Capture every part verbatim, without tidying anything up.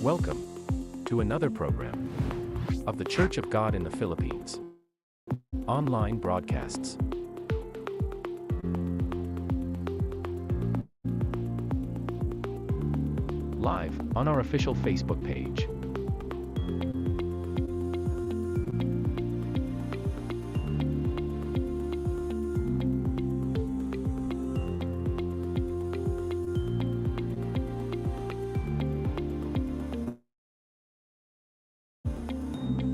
Welcome to another program of The Church of God in the Philippines. Online broadcasts. Live on our official Facebook page.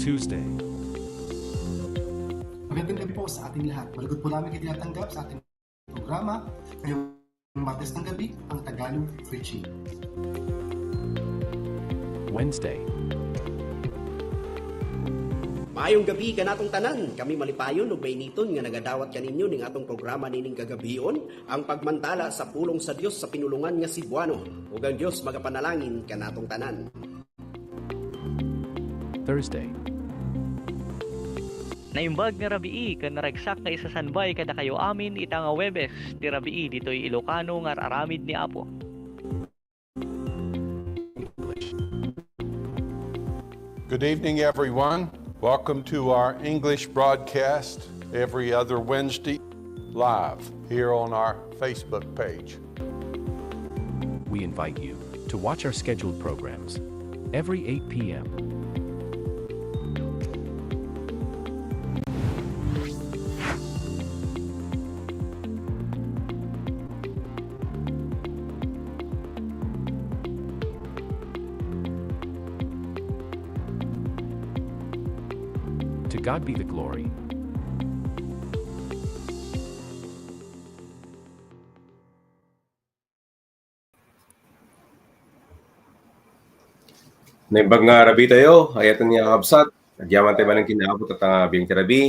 Tuesday. Magandang gabi po sa ating lahat. Malugod po namin kayo tinatanggap sa ating programa ngayong Martes ng gabi, ang Tagalog Preaching. Wednesday. Maayong gabi kanatong tanan. Kami malipayon ug mainiton nga nagadawat kaninyo ning atong programa nining kagabion, ang pagmantala sa pulong sa Dios sa pinulongan nga Cebuano. Ug ang Dios magapanalangin kanatong tanan. Thursday. Naimbag nga rabii ken naragsak nga isasanbay kadakayo amin ita nga Huwebes ti rabii ditoy Ilocano nga ar-aramid ni Apo. Good evening, everyone. Welcome to our English broadcast every other Wednesday, live here on our Facebook page. We invite you to watch our scheduled programs every eight p.m. To God be the glory. Naimbag nga rabii tayo, ay-ayaten nga kakabsat. Agyaman tayo manen ken ni Apo ta nga biang ti rabii.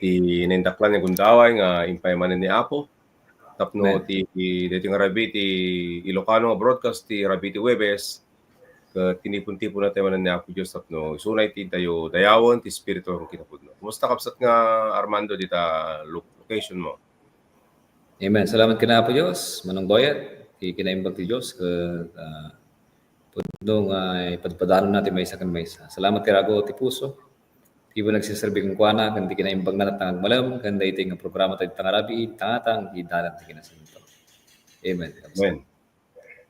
Ti naindaklan nga gundaway nga impay manen ni Apo. Tapno ti, ti, daytoy nga rabii ti Ilocano nga broadcast ti rabii ti Huwebes. Ket tinipon-tipon na tayo manen ni Apo Dios tapno isuna iti tayo dayawen ti Espiritu ken kinapudno. Kumusta, kabsat nga Armando, dita lo-, location mo? Amen. Salamat ken Apo Dios, Manong Boyet, ti kinaimbag ti Dios, ket, ah, pudno nga ipadpadano na ti maysa ken maysa. Salamat ti rago ti puso. Ti nagsiserbi kenkuana, ken ti kinaimbag na nga agmalem, ken daytoy nga programa tayo ti tangarabi, tangatang, ti dalan ti kinasanto. Amen. Amen.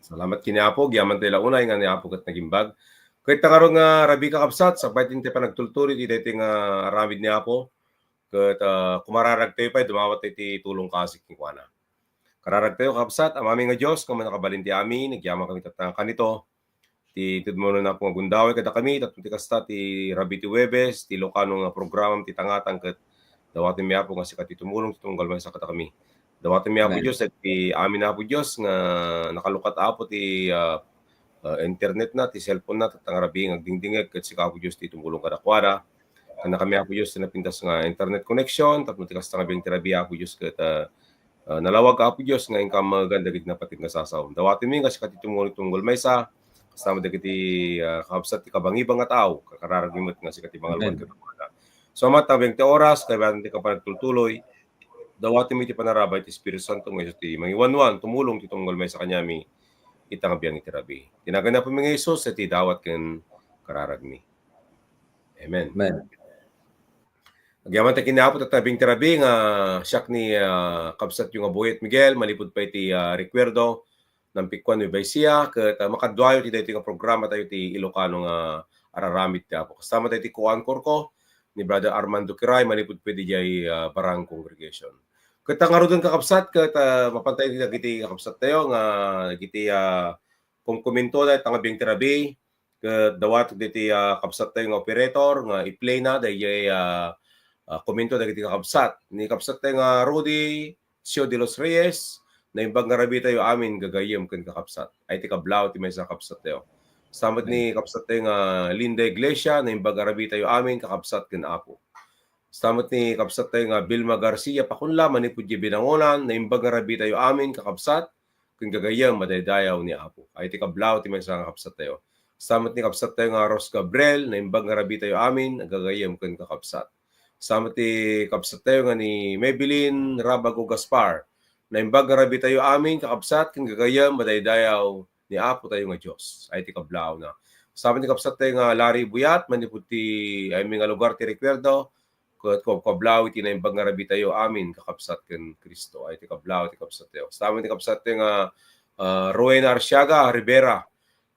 Salamat ken ni Apo, agyaman tayo la unay nga ni Apo ket nagimbag. Ket ta ngarud nga rabii, kakabsat, sakbay ti panagtultuloy ti daytoy nga aramid ni Apo. Ket, ah, kumararag tayo pay, dumawat tayo ti tulong kasik kenkuana. Kararag tayo, kakabsat, Amami nga Dios, nga mannakabalin ti amin, agyaman kami tatta nga kanito. Ti inted mo nga gundaway kadakami, tapno ti kasta ti rabii ti Huwebes, ti Ilocano nga programa, ti tangatang, ket dawatenmi, Apo, nga sika ti tumulong, ti tunggal maysa kadakami. Dawatenmi, Apo Dios, ti amin, Apo Dios, nga nakalukat, Apo, ti, ah, ah, internet na, ti cellphone na, tatta nga rabii nga agdingdingeg, ket sika, Apo Dios, ti tumulong kadakuada. Ken dakami, Apo Dios, ti napintas nga internet connection, tapno ti kasta nga biang ti rabii, Apo Dios, ket, ah, ah, nalawag, Apo Dios, nga inka magan dagiti napateg nga sasaom. Dawatenmi nga sika ti tumulong, tunggal maysa, kasta met dagiti, ah, kakabsat ti kabangibang nga tao, kararagmi met nga sika ti mangalwan kadakuada. So, Ama, ta biang ti oras, kaybaten ti kapanagtultuloy, dawatenmi ti panarabay ti Espiritu Santo nga isu ti mangiwanwan, tumulong ti tunggal maysa kaniami, ita nga biang iti rabii. Ti nagan ni Apomi nga Jesus, ti dawat ken kararagmi. Amen. Amen. Agyaman tayo ken ni Apo tatta nga biang ti rabii nga siak ni, ah, kabsatyo nga Boyet Miguel, manipud pay ti, ah, Recuerdo, Nampikkuan, Nueva Ecija, ket, ah, makaduayo ti daytoy nga programa tayo ti Ilocano nga ar-aramid ti Apo. Kasta met daytoy ko-anchor ko, ni Brother Armando Kiray, manipud pay diay, ah, Barang Congregation. Ket ta ngaruden, kakabsat, ket, ah, mapan tayo dagiti kakabsat tayo nga dagiti, ah, kumkuminto da ita nga biang ti rabii, ket dawat dagiti, ah, kabsat tayo nga operator nga i-play na daydiay, ah, ah, komento dagiti kakabsat. Ni kabsat tayo nga Rudy Sio de los Reyes, naimbag nga rabii tayo amin, gagayyem ken kakabsat. Ay ti kablaw ti maysa a kabsat tayo. Kasta met ni kabsat tayo nga Linda Iglesia, naimbag nga rabii tayo amin, kakabsat ken Apo. Kasta met ni kabsat tayo nga Vilma Garcia Pakunla, manipud diay Binangonan, naimbag nga rabii tayo amin, kakabsat, ken gagayyem, madaydayaw ni Apo. Ay ti kablaw ti maysa nga kabsat tayo. Kasta met ni kabsat tayo nga Ros Gabriel, naimbag nga rabii tayo amin, gagayyem ken kakabsat. Kasta met ni kabsat tayo nga ni Maybelline Rabago Gaspar, naimbag nga rabii tayo amin, kakabsat, ken gagayyem, madaydayaw ni Apo tayo nga Dios. Ay ti kablaawna. Kasta met ni kabsat tayo nga Larry Buyat, manipud ti, ay, nga lugar ti Recuerdo, ket kablaw iti naimbag nga rabii tayo amin, kakabsat ken Cristo. Ay ti kablaw ti kabsat tayo. Kasta met ni kabsat tayo nga, ah, Rowena Arsiaga Rivera,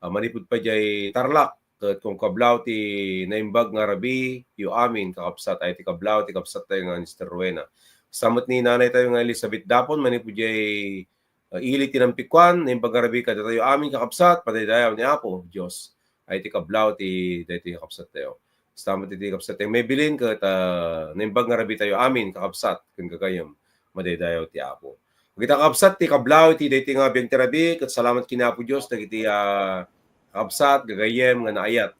ah, manipud pay diay Tarlac, ket kablaw ti naimbag nga rabii yo amin, kakabsat. Ay ti kablaw ti kabsat tayo nga Mister Rowena. Kasta met ni nanay tayo nga Elizabeth Dapon, manipud diay, ah, ili ti Nampikkuan, naimbag nga rabii kadatayo amin, kakabsat, madaydayaw ni Apo Dios. Ay ti kablaw ti daytoy nga kabsat tayo. Kasta met iti kabsat tayo Maybelline, ket, ah, naimbag nga rabii tayo amin, kakabsat, ken gagayyem, madaydayaw ti Apo. Dagita kakabsat ti kablaw iti daytoy nga biag ti rabii, ket salamat ken Apo Dios dagiti, ah, kakabsat, gagayyem nga naayat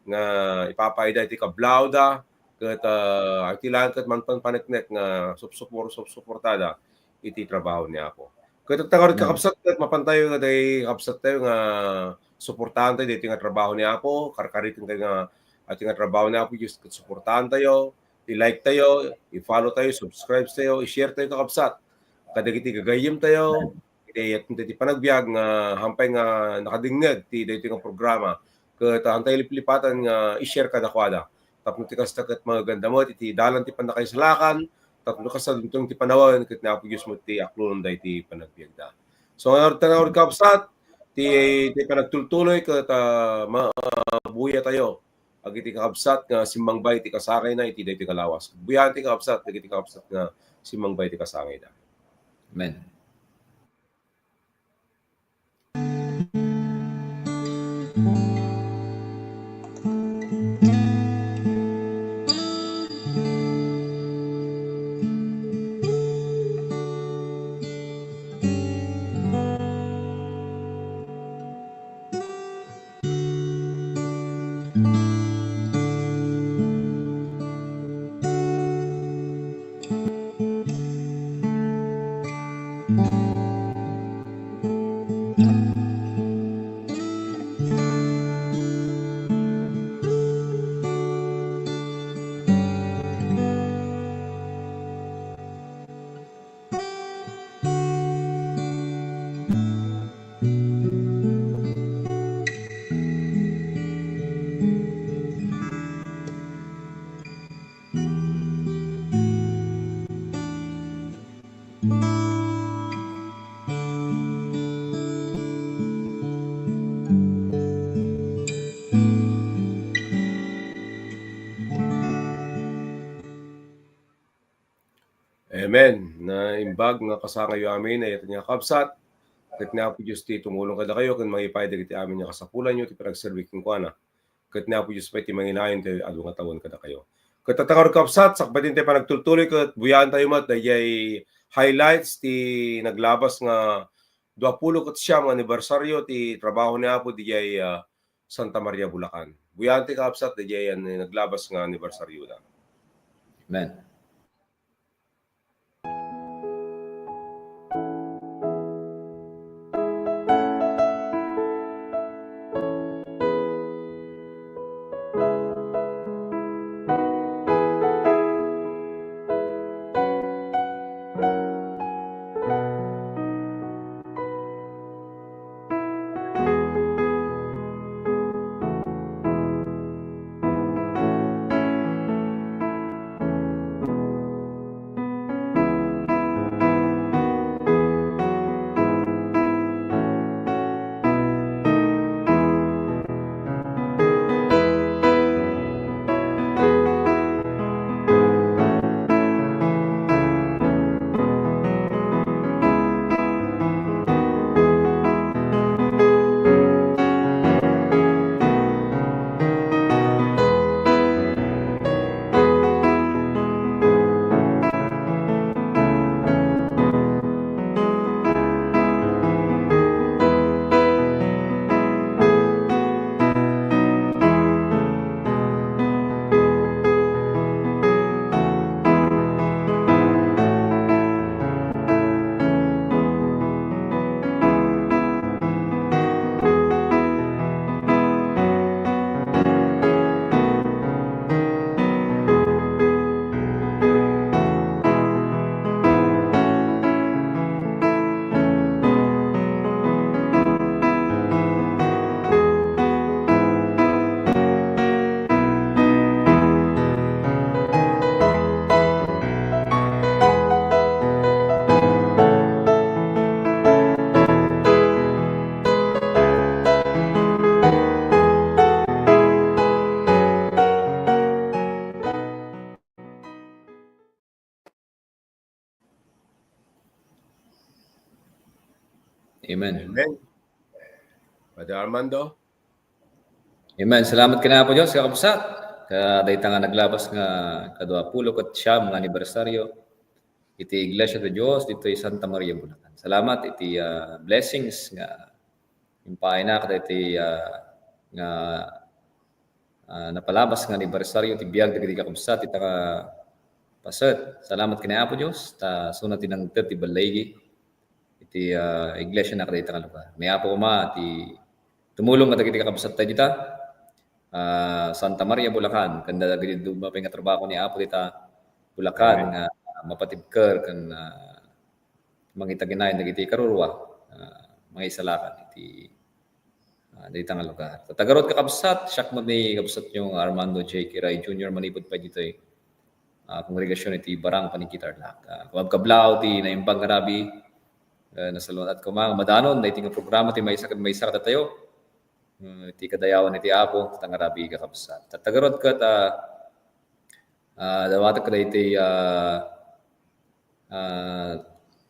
nga ipapaida iti kablawda, ket, ah, iti laeng ket mangpanpaneknek nga supsupor-, supsuportada iti trabaho ni Apo. Ket ta ngarud, kakabsat, ket mapan tayo nga dagiti kakabsat tayo nga suportahan tayo daytoy nga trabaho ni Apo, karkariten tayo nga, iti nga trabaho ni Apo Dios ket suportahan tayo, i-like tayo, i-follow tayo, subscribe tayo, i-share tayo, kakabsat. Kadagiti gagayyem tayo, iti, iti panagbiag nga hampay nga nakadingngeg ti daytoy nga programa. Ket, ah, haantayo liplipatan nga i-share kadakuada. Tapno ti kasta ket maganda met iti dalan ti pannakaisalakan, tapno kasta dumteng ti panawen ket ni Apo Dios met ti aklonda iti panagbiagda. So, nga, kakabsat, ti, ti panagtultuloy ket, ah, ma-, mabuya tayo. Agiti kakabsat nga simmangbay ti kasangayna iti daytoy nga lawas. Buyaen ti kakabsat, dagiti kakabsat nga simmangbay ti kasangayda. Amen. Amen. Naimbag nga kasangayo amin, ay iti nga kabsat. Ket ni Apo Dios ti tumulong kadakayo ken mangipay dagiti amin nga kasapulanyo ti panagserbi kenkuana. Ket ni Apo Dios pay ti mangilayon ti adu nga tawen kadakayo. Ket tattangaro kabsat, sakbay ti panagtultuloy ket buyaen tayo met daydiay highlights ti naglabas nga duapulo ket siam nga anibersaryo ti trabaho ni Apo didiay, ah, Santa Maria, Bulacan. Buyaen ti kabsat daydiay naglabas nga anibersaryo da. Amen. Amen. Amen. Brother Armando? Amen. Salamat ken Apo Dios, kakabsat. Ka dayta nga naglabas nga kaduapulo ket siam nga anibersaryo iti Iglesia ti Dios ditoy Santa Maria, Bulacan. Salamat iti, ah, blessings nga impaayna kadaytoy, ah, nga, ah, napalabas nga anibersaryo ti biag dagiti kakabsat ita nga paset. Salamat ken Apo Dios, ta isuna ti nangted ti balligi iti, ah, iglesiana kadayta nga lugar. Ni Apo koma ti tumulong kadagiti kakabsat tayo dita. ah, Santa Maria, Bulacan, ken dagiti dumma pay nga trabaho ni Apo dita Bulacan nga mapatibker ken, ah, mangitaginayan dagiti karurua, ah, mangisalakan iti, ah, dayta nga lugar. Taga garud, kakabsat, siak met ni kabsatyo nga Armando J. Kiray Junior manipud pay ditoy, ah, kongregasion iti Barangay Paniki, Tarlac. Ah, kabkablaaw ti Naimbag nga Rabii, ah, nasaluan koma nga madanon daytoy nga programa ti maysa ken maysa kadatayo. Ah, iti kadayawan iti Apo, dayta nga rabii, kakabsat. Taga garud ket, ah, ah, dawatek kadaytoy, ah, ah,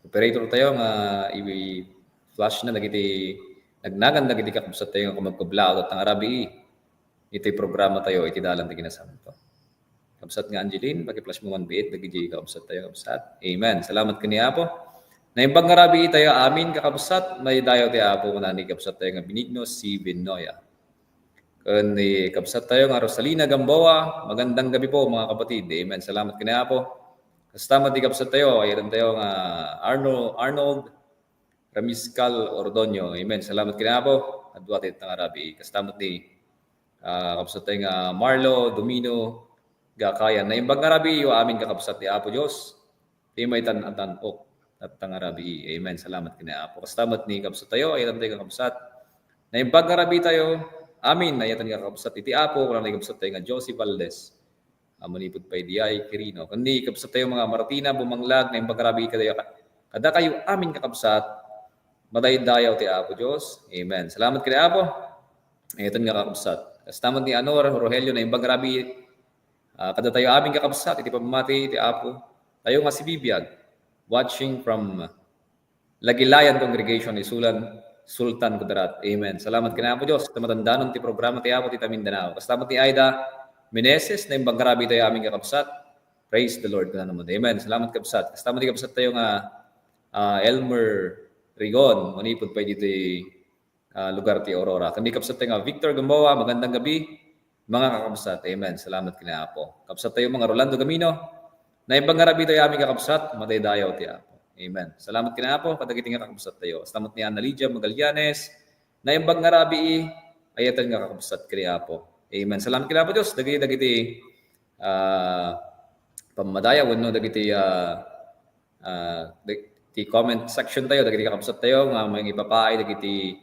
operator tayo nga i-flash na dagiti nagnagan dagiti kakabsat tayo nga kumagkablaw, dayta nga rabii, iti programa tayo, iti Dalan ti Kinasanto. Kabsat nga Angeline, paki-flash mo man biit dagiti kakabsat tayo, kabsat. Amen. Salamat ken ni Apo. Naimbag nga rabii tayo amin, kakabsat. Madaydayaw ti Apo, kuna ni kabsat tayo nga Benigno C. Benoya. Ken ni kabsat tayo nga Rosalina Gamboa, magandang gabi po, mga kapatid. Amen. Salamat ken ni Apo. Kasta met ti kabsat tayo, ay-adan tayo nga Arno-, Arnold Ramiscal Ordonio. Amen. Salamat ken ni Apo. Adua ti dayta nga rabii. Kasta met ni, ah, kabsat tayo nga Marlo Domino Gakayan. Naimbag nga rabiiyo amin, kakabsat ti Apo Dios. Ti maitan-atan-ok, dayta nga rabii. Amen. Salamat ken ni Apo. Kasta met ni kabsat tayo, ay-adan tayo nga kabsat. Naimbag nga rabii tayo amin, ay-adan nga kabsat iti Apo, kuna ni kabsat tayo nga Josie Valdez. Ah, manipud pay diay Quirino. Ken ni kabsat tayo nga Martina Bumanglag, naimbag nga rabii kadayo, kadakayo amin, kakabsat. Madaydayaw ti Apo Dios. Amen. Salamat ken ni Apo. Ay-adan nga kakabsat. Kasta met ni Anor Rogelio, naimbag nga rabii, ah, kadatayo amin, kakabsat, iti pammati iti Apo. Tayo nga sibibiag, watching from Lagilayan Congregation, Isulan, Sultan, Kudarat. Amen. Salamat ken ni Apo Dios ta madandanon ti programa ti Apo ti Mindanao. Kasta met ni Aida Meneses, naimbag nga rabii tayo amin, kakabsat. Praise the Lord, kuna naman. Amen. Salamat, kabsat. Kasta met ni kabsat tayo nga, ah, Elmer Rigon, manipud pay ditoy, ah, lugar ti Aurora. Ken ni kabsat tayo nga Victor Gamboa, magandang gabi, mga kakabsat. Amen. Salamat ken ni Apo. Kabsat tayo nga Rolando Gamino, naimbag nga rabii tayo amin, kakabsat, madaydayaw ti Apo. Amen. Salamat ken ni Apo kadagiti nga kakabsat tayo. Kasta met ni Ana Lydia Magallanes, naimbag nga rabii, ay-adan nga kakabsat ken ni Apo. Amen. Salamat ken ni Apo Dios dagiti, dagiti, ah, pammadayaw wenno dagiti, ah, ah, di-, ti comment section tayo, dagiti kakabsat tayo nga mangipapaay dagiti,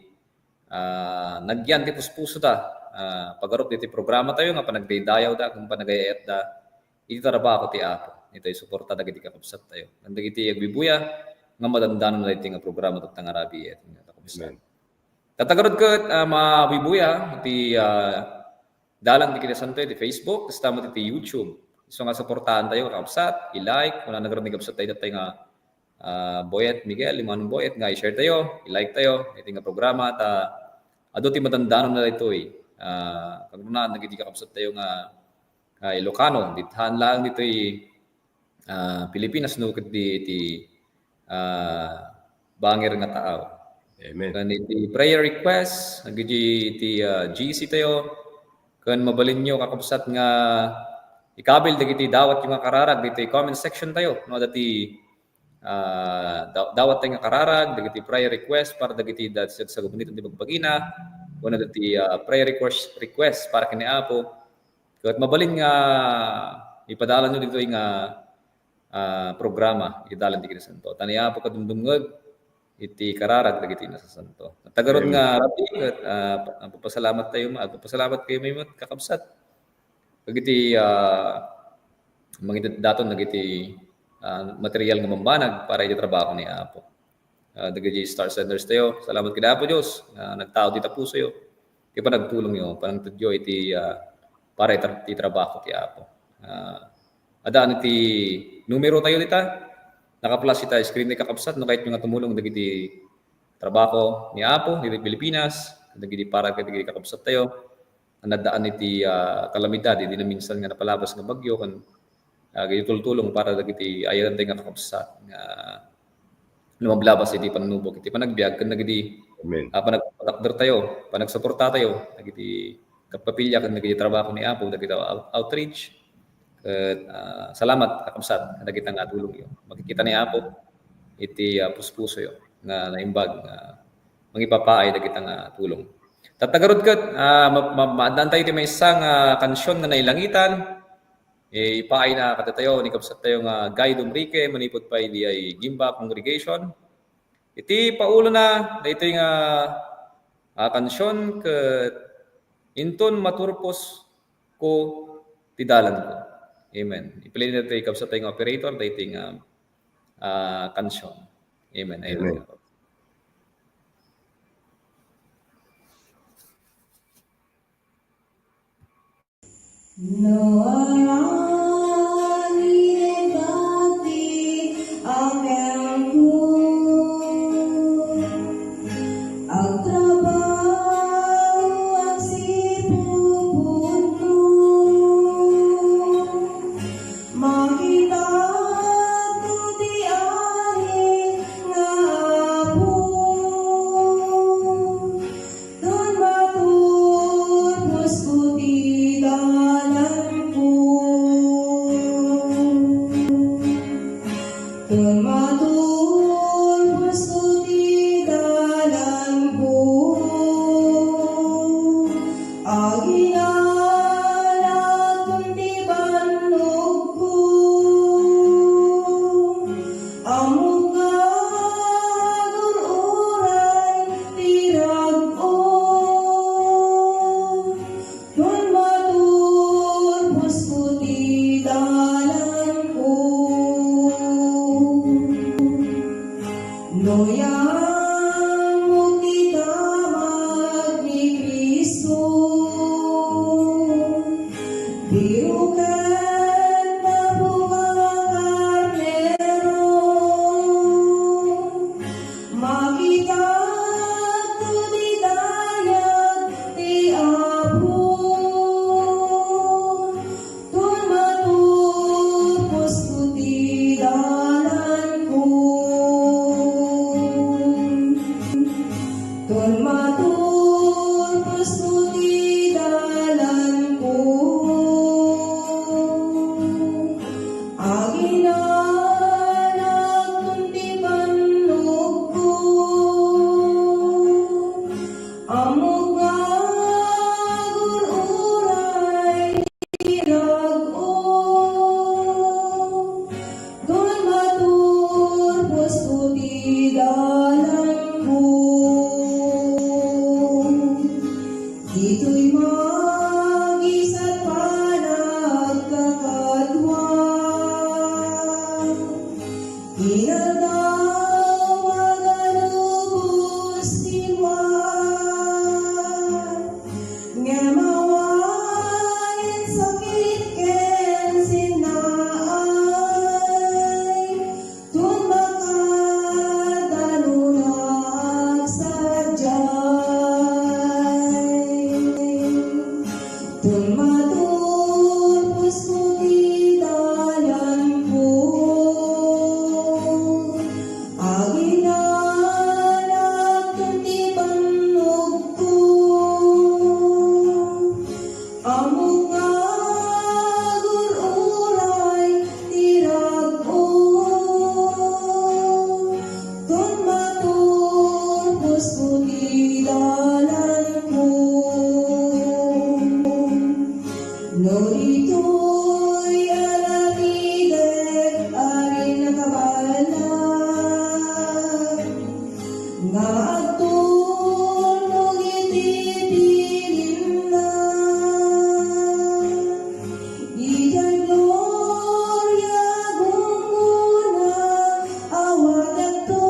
ah, nagyan ti puspuso ta, ah, pagarup diti programa tayo nga panagdaydayawda ken panagayayatda iti trabaho ti Apo. Itoy suporta dagiti kakabsat tayo. Ken dagiti agbibuya nga madandanon daytoy nga programa, dayta nga rabii, nga kakabsat. Amen. Tatta garud ket, ah, mabibuya ti, ah, Dalan ti Kinasanto iti Facebook, kasta met iti YouTube. Isu nga suportahan tayo, kakabsat, i-like, kuna na garud ni kabsat tayo, daytoy nga, ah, Boyet Miguel, Limanong Boyet, nga i-share tayo, i-like tayo, iti nga programa, ta adu ti madandanon na daytoy. Ah, kagrunaan dagiti kakabsat tayo nga, ah, Ilocano, di haan laeng ditoy, ah, Pilipinas, no, ket di iti, ah, bangir nga taaw. Amen. Ken iti prayer request, dagiti iti, ah, G C tayo, ken mabalinyo, kakabsat, nga ikabil dagiti dawatyo nga kararag ditoy comment section tayo, no, dati, ah, daw-, dawat tayo nga kararag, dagiti prayer request para dagiti dat-, sa, sa gabunitan ti bagbagina, wenno dagiti, ah, prayer request, request para ken ni Apo. Ket mabalin nga ipadalanyo ditoy nga, ah, programa, iti Dalan ti Kinasanto. Ta ni Apo kadumdumngeg iti kararag dagiti nasasanto. Tagarud nga rabii, ket, ah, pa-, nagpapasalamat tayo, agpapasalamat kayo met, kakabsat. Dagiti, ah, mangidadaton dagiti, ah, material nga bambanag para iti trabaho ni Apo. Ah, dagiti star senders tayo, salamat ken Apo Dios nga nagtaud iti pusoyo, iti panagtulongyo, panangtedyo iti, ah, para iti, iti trabaho ti Apo. Ah, adaan iti numero tayo dita, naka-flash ita screen ti kakabsat, no kayatyo nga tumulong dagiti trabaho ni Apo, diti Pilipinas, dagiti para kadagiti kakabsat tayo. Naddaan iti, ah, kalamidad, iti naminsan nga napalabas nga bagyo, ken, ah, iti tultulong para dagiti ay-adan tayo nga kakabsat nga lumablabas iti pannubok, iti panagbiag, ken dagiti, ah, panagpatakder tayo, panagsuporta tayo, dagiti kapkapilya, ken dagiti trabaho ni Apo, dagiti out-, outreach. Ket, ah, salamat, kakabsat, dagita nga tulongyo. Makikita ni Apo iti, ah, puspusoyo nga naimbag nga mangipapaay dagita nga tulong. Tatta ngarud ket, ah, ma-, ma-, maaddaantayo iti maysa nga kansion nga nailangitan. Eh, ipaayna kadatayo ni kabsattayo nga Guy Dumrique, manipud pay diay Gimba Congregation. Iti paulona, daytoy nga, ah, kansion ket Inton Maturposko ti Dalanko. Amen. I-play na daytoy kabsattayo nga operator, daytoy nga, ah, kansion. Amen. Amen. No arani dati a kenko, agtrabaho agsipuputno, makitak ti amin nga Apo. Ton maturposko ti dalanko. Ton maturposko ti dalanko. Aginanaton ti bannogko. Ammok nga agur-uray ti rag-o. Ton maturposko ti dalanko. No yammok ti damag ni Cristo. Biroken nga buka nga karnero, makitak ti dayag ti Apo, ton maturposko ti dalanko. Ton maturposko ti dalanko, aginanaton ti bannogko. Ammok nga agur-uray ti rag-o. Ton maturposko ti dalanko, ditoy magisat panagkakadua. Inaldaw nga agarubos ti buak. Ngem awan sakit ken sinnaay, ton makadalunag sadiay. Ton maturposko ti dalanko, aginanaton ti bannogko. Ammok nga agur-uray ti rag-o. Ton maturposko ti dalanko. No ditoy a naridek, Arin a kabaelan, nga agtulnog iti bilinna. Idiay gloria gumgona a wadakto.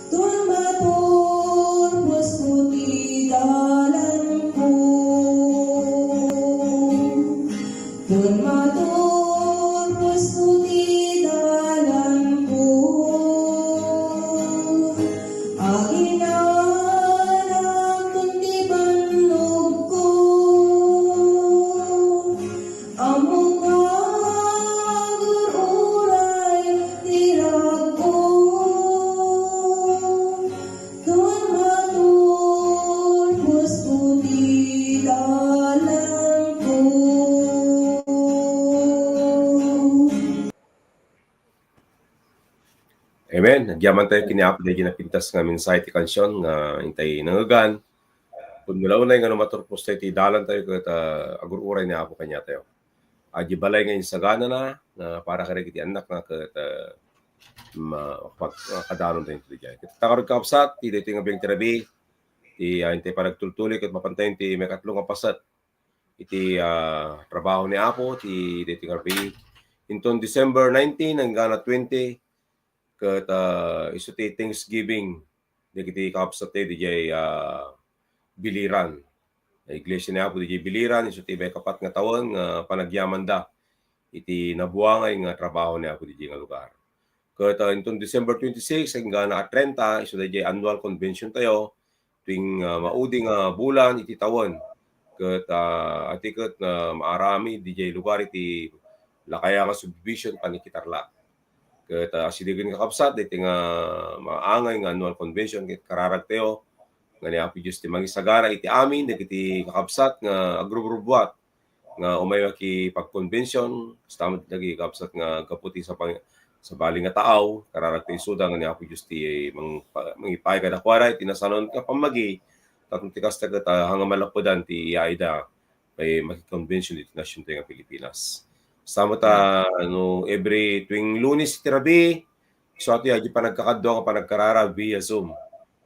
Ton maturposko ti dalanko. Ton maturposko ti dalanko. Agyaman tayo ken ni Apo daydi napintas nga mensahe ti kansion nga intay nangngegan. Pudno la unay nga no maturpos tayo ti dalan tayo ket, ah, agur-uray ni Apo kaniatayo. Adi balay nga insaganana nga para kadagiti annakna ket, ah, ma-, pag-, makadanon tayo iti diay. Ket ta ngarud, kakabsat, ti daytoy nga biag ti rabii, ti, ah, intay panagtultuloy ket mapantayon ti maikatlo nga paset iti, ah, trabaho ni Apo ti daytoy nga rabii. Inton December nineteen hanggang twenty, ket, ah, isu ti Thanksgiving dagiti kakabsat tayo diay, ah, Biliran. Iglesia ni Apo diay Biliran, isu ti maikapat nga tawen nga panagyamanda iti nabuangay nga trabaho ni Apo diay nga lugar. Ket, ah, inton December twenty-six hanggang a treinta, isu daydiay annual convention tayo, tuwing, ah, maudi nga bulan iti tawen. Ket, ah, adi ket nga maaramid diay lugar iti Lakaya nga subdivision, Panikitarla. Ket, ah, asidegen, kakabsat, daytoy nga maangay nga annual convention ket kararag tayo nga ni Apo Dios ti mangisagana iti amin dagiti kakabsat nga agrubrubuat nga umay makipagkonbensyon, kasta met dagiti kakabsat nga gapu ti sabang-, sabali nga taaw, kararag tayo isuda nga ni Apo Dios ti mang-, pa-, mangipaay kadakuada iti nasanon nga pammagi, tapno ti kasta ket, ah, haan nga malapudan ti iyaida, pay makikonbensyon iti nasion tayo nga Pilipinas. Kasta met, ah, no, every tuwing Lunes iti rabii, isu atoy adi panagkakadua nga panagkararag via Zoom.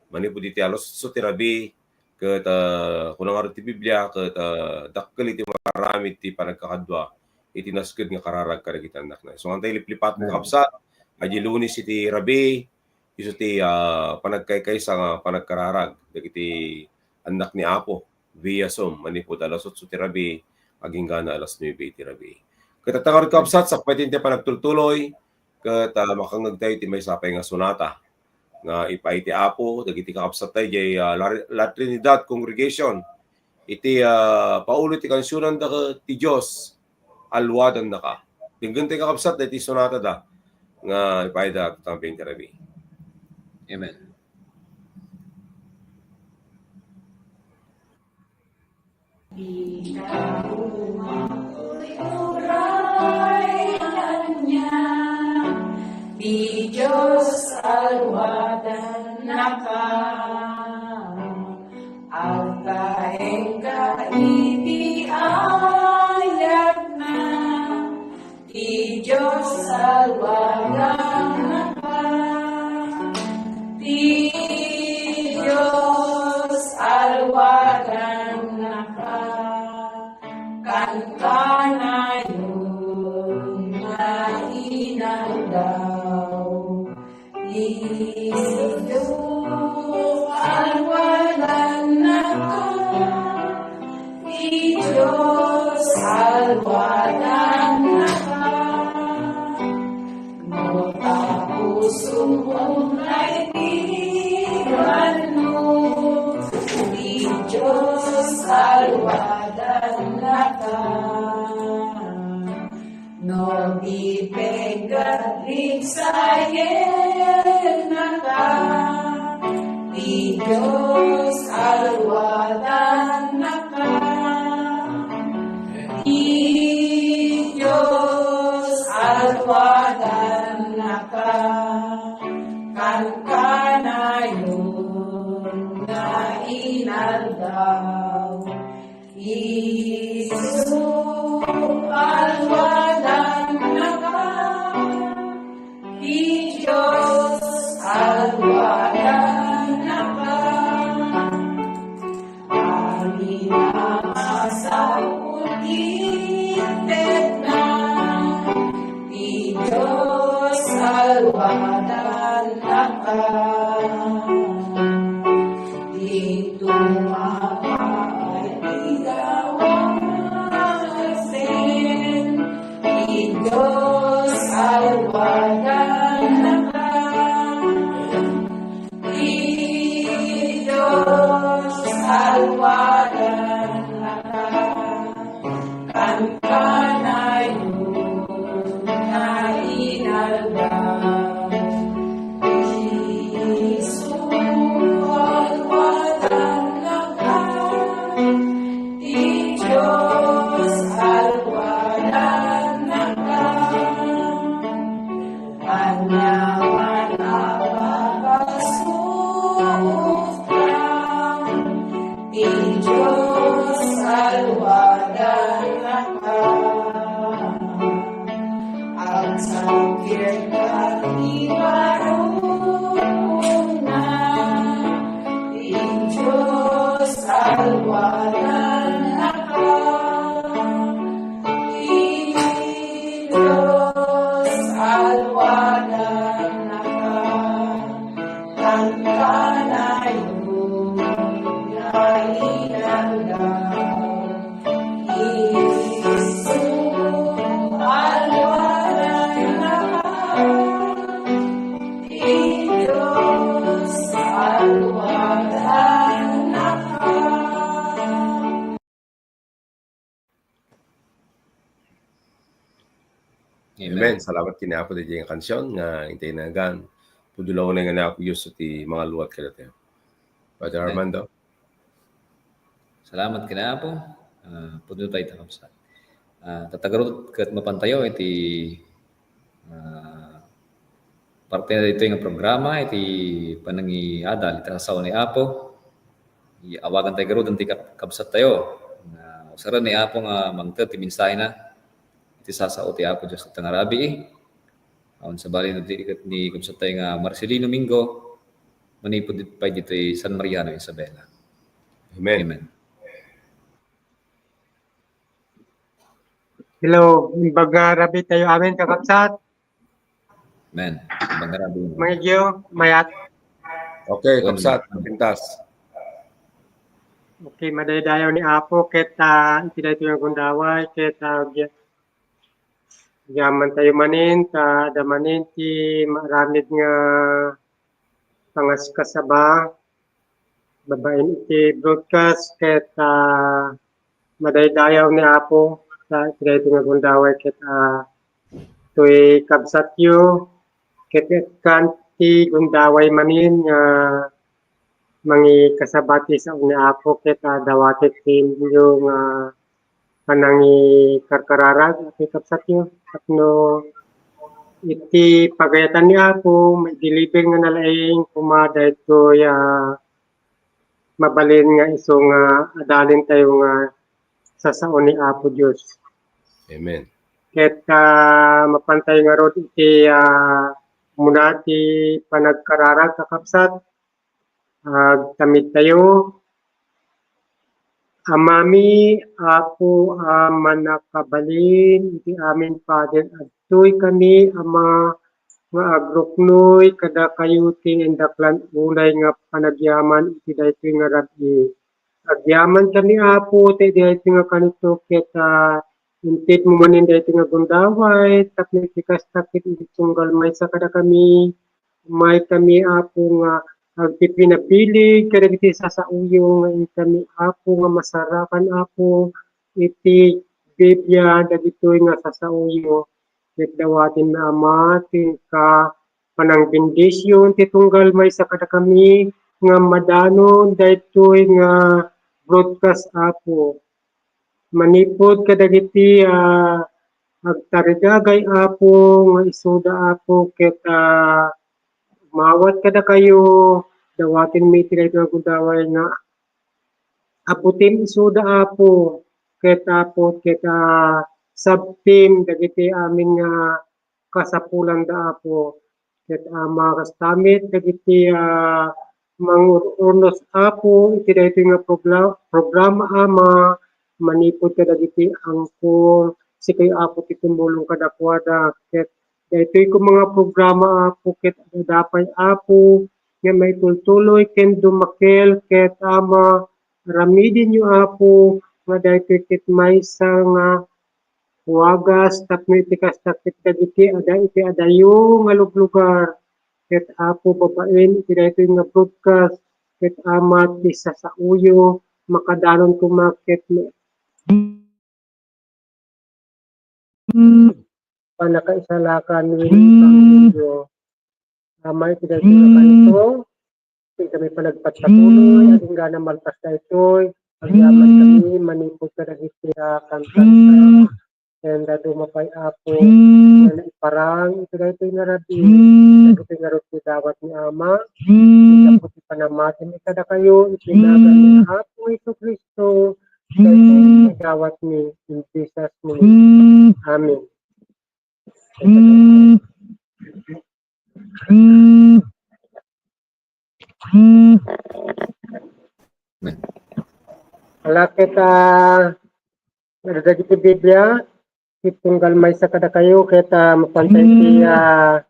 Manipud iti alas otso ti rabii, ket, ah, kuna ngarud ti Biblia, ket, ah, dakkel iti maaramid ti panagkakadua iti nasken nga kararag kadagiti annakna. Isu nga intay liplipat, kakabsat, adi Lunes iti rabii, isu ti, ah, panagkaykaysa nga panagkararag dagiti annak ni Apo via Zoom manipud alas otso ti rabii agingga alas nuebe iti rabii. Ket ta ngarud, kakabsat, sakbay ti panagtultuloy, ket, ah, makangngeg tayo iti maysa pay nga sonata nga ipaay ti Apo dagiti kakabsat tayo diay, ah, La, La Trinidad Congregation. Iti, ah, paulo ti kansionanda ket Ti Dios, Alwadannaka. Denggen tayo, kakabsat, daytoy sonatada nga ipaayda iti rabii. Amen. Ikaw, uray ania, Ti Dios, alwadannaka. Agtaengka iti ayatna, Ti Dios, alwadannaka. Ti Dios, alwadannaka. Kankanayon nga inaldaw. Ti Dios, alwadannaka. Ti Dios, alwadannaka. No ta pusom nga ipigano, Ti Dios, alwadannaka. No di peggat ligsayennaka, Ti Dios, alwadannaka. Ti Dios, alwadannaka. Kankanayon nga inaldaw. Isu, alwadannaka, Ti Dios, alwadannaka. Amin a masapul itekna, Ti Dios, alwadannaka. Dito makaaligaw a asin, Ti Dios, alwadannaka. Ti Alwadannaka, Dios, alwadannaka, tan kanayon nga inaldaw. Isu, alwadannaka, Dios, alwadannaka. Amen. Amen. Salamat ken ni Apo daydiay nga kansion nga intay nagan. Pudno la unay nga ni Apo Dios ti mangalluat kadatayo. Brother Amen. Armando. Salamat ken ni Apo. Ah, pudno tayo, kakabsat. Ah, tatagarud ket mapan tayo iti, ah, parte na ditoy nga programa iti panangiadal iti sasao ni Apo. Awagan tayo garud ti kab-, kabsat tayo. Nga usaren ni Apo nga mangted ti mensahena iti sasao ti Apo Dios ita nga rabii. Awan sabali no di ket ni kabsat tayo nga Marcelino Mingo, manipud pay ditoy San Mariano, Isabela. Amen. Amen. Hello, imbag nga rabii tayo amin, kakabsat. Amen. Imbag nga rabii. Mangigyo, mayat. Okay, Amen. Kabsat, pintas. Okay, madaydayaw ni Apo, ket, ah, iti daytoy nga gundaway, ket, ah, ag-, agyaman tayo manen, ta adda manen ti maaramid nga pangaskasaba, babaen iti broadcast, ket, ah, madaydayaw ni Apo, ta iti daytoy nga gundaway, ket, ah, toy kabsatyo, ket, ket kan ti gundaway manen nga mangikasaba ti sao ni Apo, ket, ah, dawatek ti inyo nga panangikarkararag, iti kabsatyo. Tapno iti pagayatan ni Apo, maideliver nga nalaing koma daytoy, ah, mabalin nga isu nga adalin tayo nga sasao ni Apo Dios. Amen. Ket, ah, mapan tayo ngarud iti, ah, umuna ti panagkararag, kakabsat. Agtamid tayo. Amami, Apo a mannakabalin iti amin pader, adtoy kami, Ama, nga agruknoy kadakayo ti indaklan unay nga panagyaman iti daytoy nga rabii. Agyaman kami, Apo, ta daytoy nga kanito ket, ah, intedmo manen daytoy nga gundaway tapno iti kasta ket iti tunggal maysa kadakami. Umay kami, Apo, nga agpipinabilig kadagiti sasaoyo nga inkami, Apo, nga masarakan, Apo, iti Biblia dagitoy nga sasaoyo. Ket dawatenmi, Ama, ti inka panangbendision ti tunggal maysa kadakami nga madanon daytoy nga broadcast, Apo. Manipud kadagiti, ah, agtarigagay, Apo, nga isuda, Apo, ket, ah, umawat kadakayo, dawatenmi iti daytoy nga gundaway nga abutem isuda, Apo, ket, Apo, ket, ah, sabtem dagiti amin nga kasapulanda, Apo. Ket, Ama, kasta met dagiti, ah, mangur-urnos, Apo, iti daytoy nga progla-, programa, Ama, manipud kadagiti angkor, sikayo, Apo, ti tumulong kadakuada. Ket daytoy koma nga programa, Apo, ket adda pay, Apo, nga maitultuloy ken dumakel, ket, Ama, aramidenyo, Apo, nga daytoy ket maysa nga wagas tapno iti kasta ket dagiti ada iti adayo nga luglugar. Ket, Apo, babaen iti daytoy nga broadcast, ket Ama, ti sasaoyo, makadanon koma ket ma-, pannakaisalakan wenno ebanghelio. Ama, iti daytoy nga kanito, iti kami panagpatpatuloy, agingga malpas daytoy, agyaman kami manipud kadagiti, ah, kanta, ken dadduma pay, Apo, nga naiparang iti daytoy nga rabii, dagitoy ngarud ti dawatmi, Ama, iti panamatimi kadakayo, iti nagan ni Apo Jesu-Cristo, daytoy ti dawatmi, in Jesus' name. Amen. Ala ket, ah, dagiti Biblia, ket tunggal maysa kadakayo, ket, ah, mapantayo ti, ah,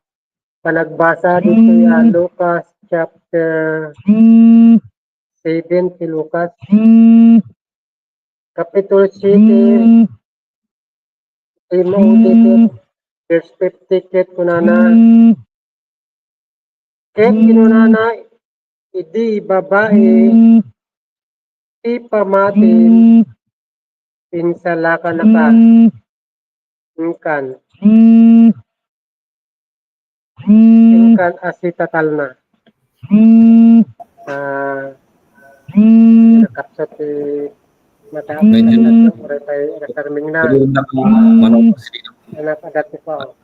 panagbasa ditoy, ah, Lucas chapter seven ti Lucas. Kapitulo siete, ti mauli ket verse fifty ket kunana, ket kinunana idi babai, ti pamati, insalakanaka. Inkan. Inkan a sitatalna. Ah, nakapsat ti mata. Medyo uray pay rekarming na. Medyo na manong. Anak, adat ko.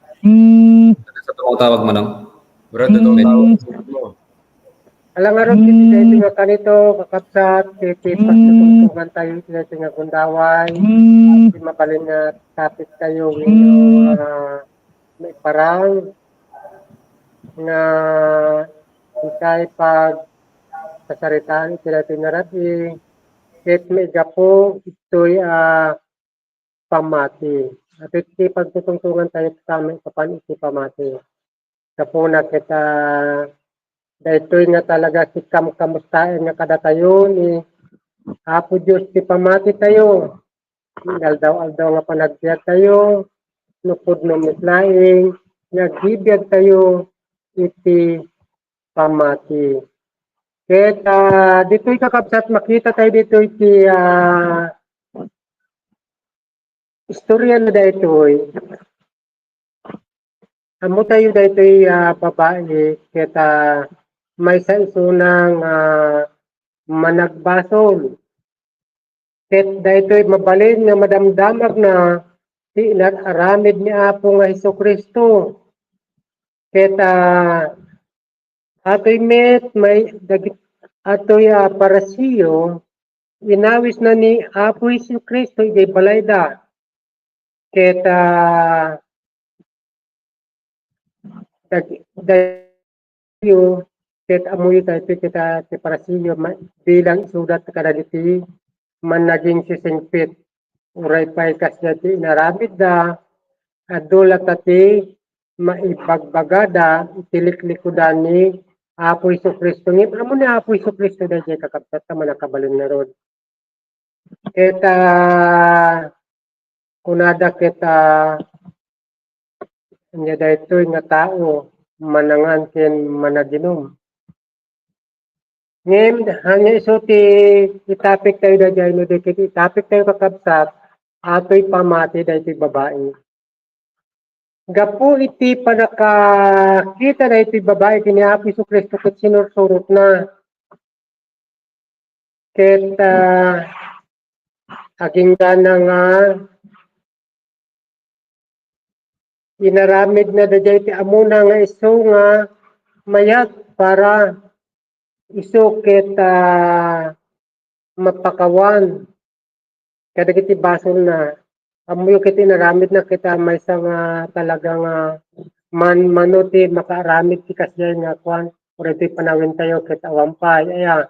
Sa tumawag manong. Brad, ito tawag. Alangarod iti daytoy nga kanito, kakabsat, iti pagtutungtungan tayo iti daytoy nga gundaway, iti mabalin nga topic tayo wenno, ah, maiparang nga inkay pagsasaritaan iti daytoy nga rabii, ket maigapu itoy, ah, pamati. Ket iti pagtutungtungan tayo, kami, papan iti pamati. Gapuna ket, ah, daytoy nga talaga ti kamkamustaen nga kadatayo ni Apo Dios ti pamati tayo. Aldaw-aldaw nga panagbiag tayo, no pudno met laeng nga agbibiag tayo iti pamati. Ket, ah, ditoy kakabsat, makita tayo ditoy ti, ah, istorya na daytoy. Ammo tayo daytoy, ah, babai ket, ah, maysa isuna nga managbasol. Ket daytoy mabalin nga madamdamagna ti inar-aramid ni Apo nga Jesu-Cristo. Ket, ah, atoy met may dagit-, atoy, ah, Pariseo, inawisna ni Apo Jesu-Cristo idiay balayda. Ket, ah, dag-, dag-, ket ammoyo daytoy ket, ah, ti Pariseo ma-, bilang isuda kadagiti mannaging sisingpet. Uray pay kasdiay ti inaramidda, adu latta ti maibagbagada iti liklikudan ni Apo Jesu-Cristo. Ngem ammo ni Apo Jesu-Cristo daydiay, kakabsat, ta mannakabalin ngarud. Ket, ah, kunada ket, ah, ania daytoy nga tao, manangan ken managinum. Ngem, ania isu ti itapik tayo daydiay, no di ket itapik tayo, kakabsat, atoy pamati daytoy babai. Gapu iti pannakakita daytoy babai ken ni Apo Jesu-Cristo ket sinursurotna. Ket, ah, aginggana nga inaramidna daydiay ti ammona nga isu nga mayat para isu ket, ah, mapakawan kadagiti basolna. Ammoyo ket inaramidna ket, ah, maysa nga talaga nga man-, mano ti makaaramid ti kasdiay nga kuan, uray ti panawentayo ket awan pay, aya.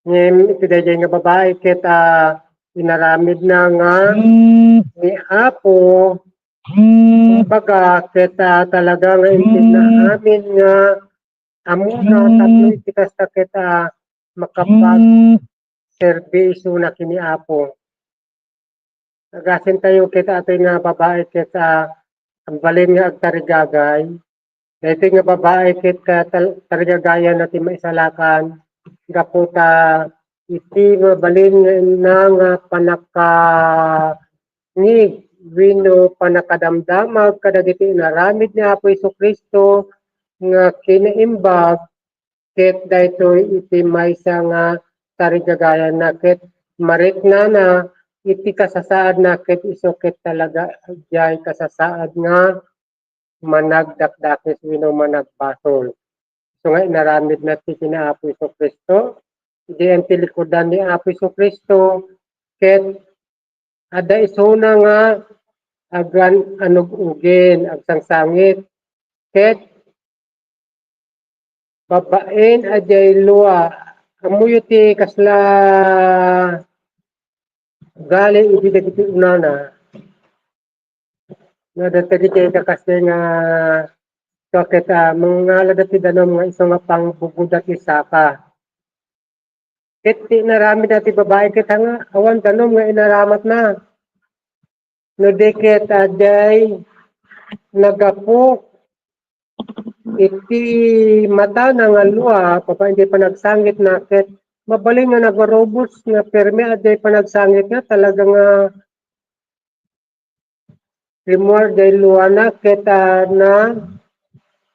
Ngem iti daydiay nga babai ket, ah, inaramidna nga ni Apo, kumbaga, ket, ah, talaga nga intedna amin nga ammona tapno iti kasta ket, ah, makapagserbi isuna ken ni Apo. Agasen tayo ket atoy nga babai ket, ah, mabalin nga agtarigagay. Daytoy nga babai ket, ah, tal-, tarigagayanna ti maisalakan gapu ta iti mabalin nga, nga pannakangngeg wenno pannakadamdamag kadagiti inaramid ni Apo Jesu-Cristo nga kinaimbag, ket daytoy iti maysa nga tarigagayanna ket mariknana iti kasasaadna ket isu ket talaga diay kasasaad nga managdakdakes wenno managbasol. Isu nga inaramidna ti ken ni Apo Jesu-Cristo, idi iti likudan ni Apo Jesu-Cristo, ket adda isuna nga agan-anug-ugen, agsangsangit, ket babaen a diay lua. Ammoyo ti kasla Ugali idi dagiti unana, nga dagiti kakasdi nga, so, ket, ah, mangala dati danum nga isu nga pangbuggoda ti saka. Ket ti inaramid dati babai ket nga awan danum nga inaramatna. No di ket, ah, diay naggapu iti matana nga lua, babaen diay panagsangitna, ket mabalin nga nagarubos nga permi a diay panagsangitna, talaga nga rimmuar diay luana, ket, ah,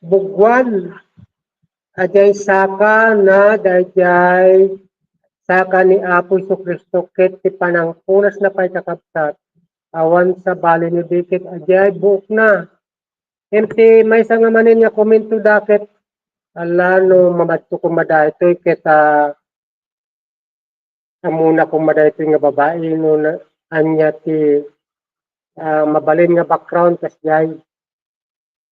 nabuggoan a diay sakana daydiay saka ni Apo Jesu-Cristo, ket ti panangpunasna pay, kakabsat, awan sabali no di ket a diay buokna. Ngem ti maysa nga manen nga komento da ket, ala, no mamadto koma daytoy ket, ah, ammona koma daytoy nga babai no na, ania ti, ah, mabalin nga background kasdiay.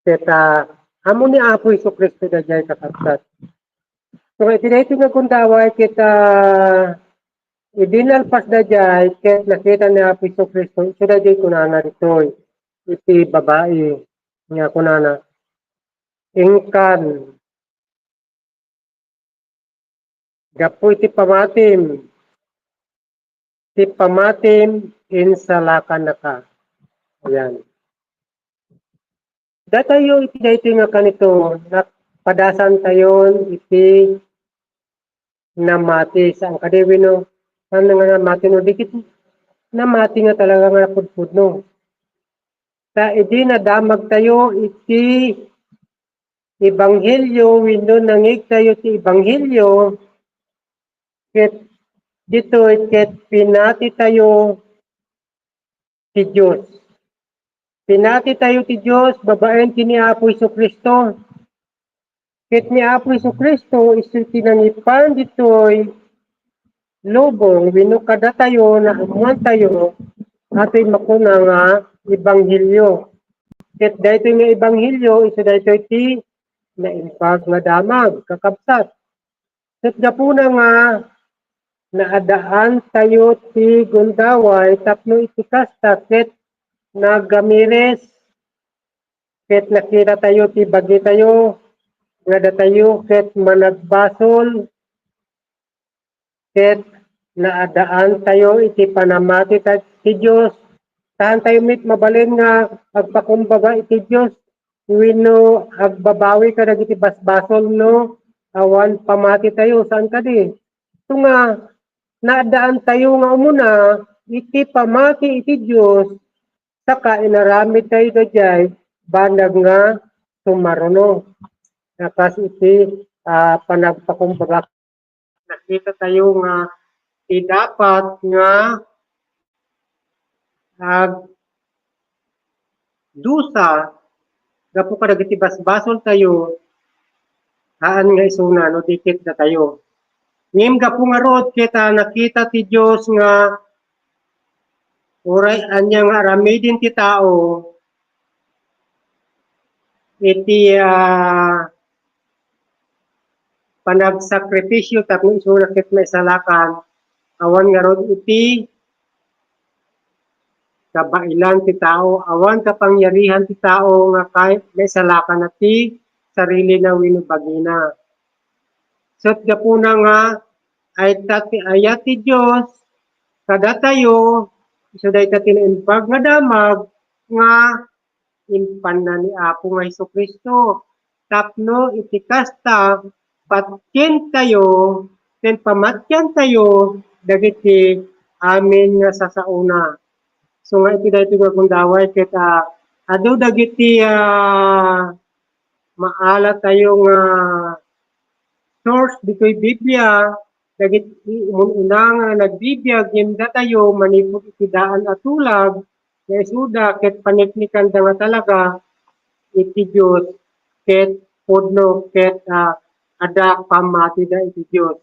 Ket, ah, ammo ni Apo Jesu-Cristo daydiay, kakabsat. So, iti daytoy nga gundaway ket, ah, idi nalpas daydiay ket nakita ni Apo Jesu-Cristo, isu daydiay kunana ditoy iti babai nga kunana, "Inkan, gapu iti pamatim, ti pamatim, insalakanaka." Ayan. Datayo iti daytoy nga kanito, napadasantayon iti namati, saan kadi wenno, saan nga namati no, di ket namati nga talaga nga napudpudno. Ta idi nadamagtayo iti ebanghelio wenno nangngegtayo ti ebanghelio, ket ditoy ket pinatitayo ti Dios. Pinatitayo ti Dios babaen ken ni Apo Jesu-Cristo. Ket ni Apo Jesu-Cristo isu ti nangipan ditoy lubong wenno kadatayo, naammoantayo, daytoy makuna nga ebanghelio. Ket daytoy nga ebanghelio, isu daytoy ti naimbag nga damag, kakabsat. Ket gapuna nga naadaantayo ti gundaway tapno iti kasta ket nagamiris, ket nakitatayo ti bagitayo nga datayo ket managbasol, ket naadaantayo iti panamati ta-, ti Dios. Saantayo met mabalin nga agpakumbaba iti Dios wenno agbabawi kadagiti basbasol no awan pamatitayo, saan kadi? Isu nga naadaantayo nga umuna iti pamati iti Dios, saka inaramidtayo daydiay banag nga sumaruno. Nga kas iti, ah, panagpakumbaba, nakitatayo nga ti dapat nga agdusa gapu kadagiti basbasoltayo, haan nga isuna no di ket datayo. Ngem gapu ngarud ket, ah, nakita ti Dios nga uray ania nga aramiden ti tao, iti, ah, panagsakripisio tapno isuna ket maisalakan, awan ngarud iti kabaelan ti tao, awan kapangyarihan ti tao nga kay maisalakan ti sarilina wenno bagina. Ket gapuna nga ay ta ti ayat ti Dios kadatayo, isu dayta ti naimbag nga damag nga impanna ni Apo nga Jesu-Cristo. Tapno iti kasta, patientayo ken pamatiantayo dagiti amin nga sasaona. So nga iti daytoy nga gundaway ket, ah, adu dagiti, ah, maalatayo nga source ditoy Biblia, dagiti umun-una nga nagbibiag ngem datayo manipud iti daan a tulag nga isuda ket paniknikanda nga talaga iti Dios ket pudno ket, ah, adda pammatida iti Dios.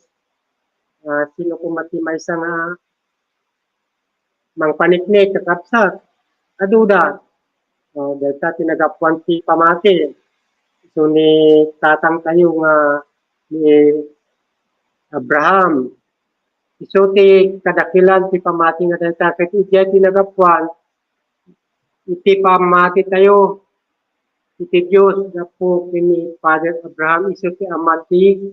Ah, sino koma ti maysa nga mangpaniknik, kakabsat? Aduda. O, dayta ti nagapuan ti pamati. Isu ni tatangtayo nga ni Abraham. Isu ti kadakelan ti pamati nga dayta ket idiay ti nagapuan iti pamati tayo iti Dios gapu ken ni Father Abraham, isu ti ama ti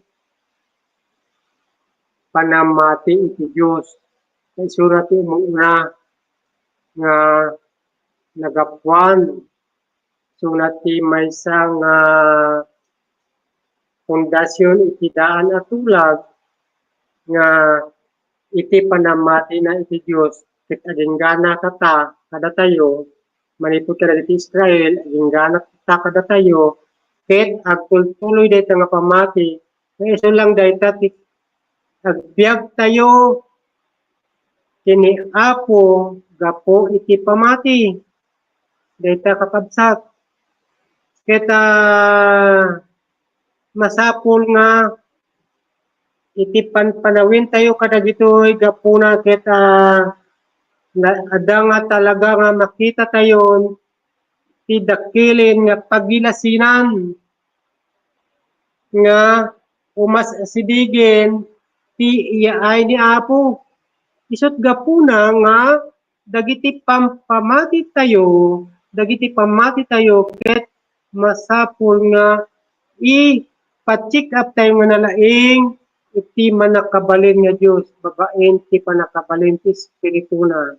panamati iti Dios. Isuna ti umuna nga nagapuan. Isuna ti maysa nga pundasyon iti daan a tulag nga iti panamati na iti Dios ket aginggana kata kadatayo, manipud kadagiti Israel, aginggana kata kadatayo, ket agtultuloy dayta nga pamati, nga isu lang dayta ti agbiag tayo ken ni Apo gapu iti pamati. Dayta kakabsat. Ket, ah, masapul nga iti panpanawin tayo kadagitoy gapuna ket, ah, na-, adda nga talaga nga makita tayon ti dakelen nga pagilasinan nga umas-, asidegen ti iyaay ni Apo. Isut gapuna nga dagiti pampamati tayo, dagiti pamati tayo ket masapul nga i-check up tayo nga nalaing iti mannakabalin nga Dios babaen ti pannakabalin ti Espirituna.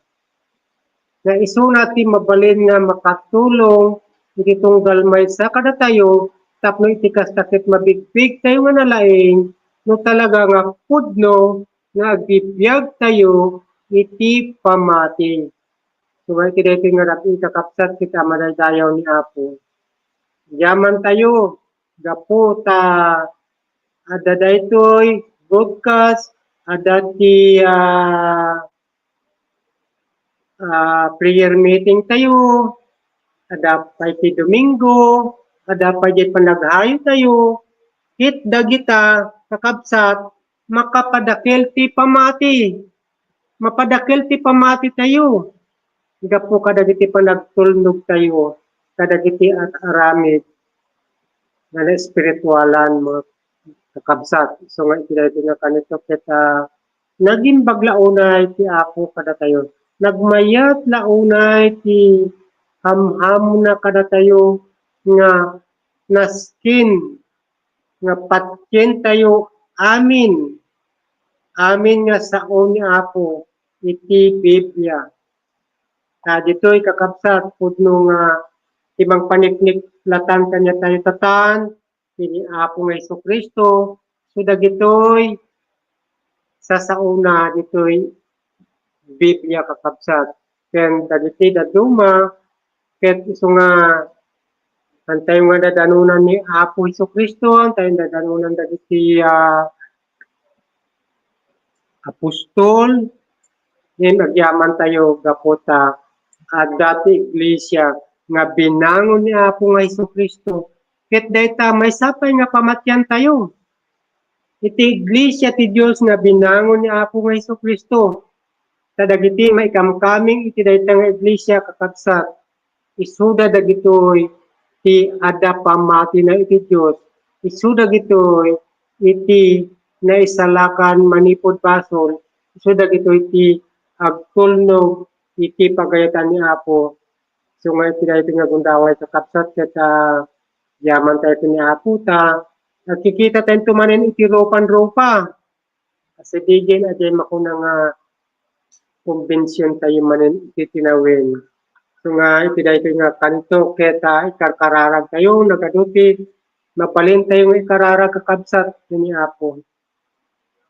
Nga isuna ti mabalin nga makatulong iti tunggal maysa kadatayo tapno iti kasta ket mabigpig tayo nga nalaing no talaga nga pudno nga agbibiag tayo iti pamati. Subay iti daytoy nga rag-i kakabsat ket a madaydayaw ni Apo. Yaman tayo gapu ta adda daytoy broadcast, adda ti, ah, ah, prayer meeting tayo, adda pay ti Domingo, adda pay ti panaghahayo tayo, ket dagita kakabsat makapadakel ti pamati. Mapadakel ti pamati tayo gapu kadagiti panagtulnog tayo kadagiti ar-aramid nga naespiritualan, mga kakabsat. So nga iti daytoy nga kanito ket, ah, nagimbag la unay ti Apo kadatayo. Nagmayat la unay ti hamhamna kadatayo nga nasken nga patien tayo amin, amin nga sao ni Apo iti Biblia. Ta ditoy kakabsat, pudno nga ti mangpaniknik latan kaniatayo tatan, ken ni Apo nga Jesu-Cristo, so dagitoy sasaona ditoy Biblia kakabsat. Ken dagiti dadduma, ket isu nga, antayo nga dadanunan ni Apo Jesu-Cristo, antayo dadanunan dagiti, ah, apostol, ngem agyaman tayo gapu ta adda ti iglesia nga binangon ni Apo nga Jesu-Cristo. Ket dayta, maysa pay nga pamatian tayo. Iti iglesia ti Dios nga binangon ni Apo nga Jesu-Cristo. Ta dagiti maikamkaming iti dayta nga iglesia, kakabsat, isuda dagitoy ti adda pamatina iti Dios, isu dagitoy iti naisalakan manipud basol, isu dagitoy ti agtulnog iti pagayatan ni Apo. So nga iti daytoy nga gundaway, kakabsat, ket, ah, yaman tayo ken ni Apo ta nagkikita tayo manen iti rupan-rupa. Asidegen, adiay makuna nga kumbensyon tayo manen iti tinawen. So nga iti daytoy nga kanito ket, ah, ikarkararag tayo, nagadu ti mabalin tayo nga ikararag, kakabsat, ken ni Apo.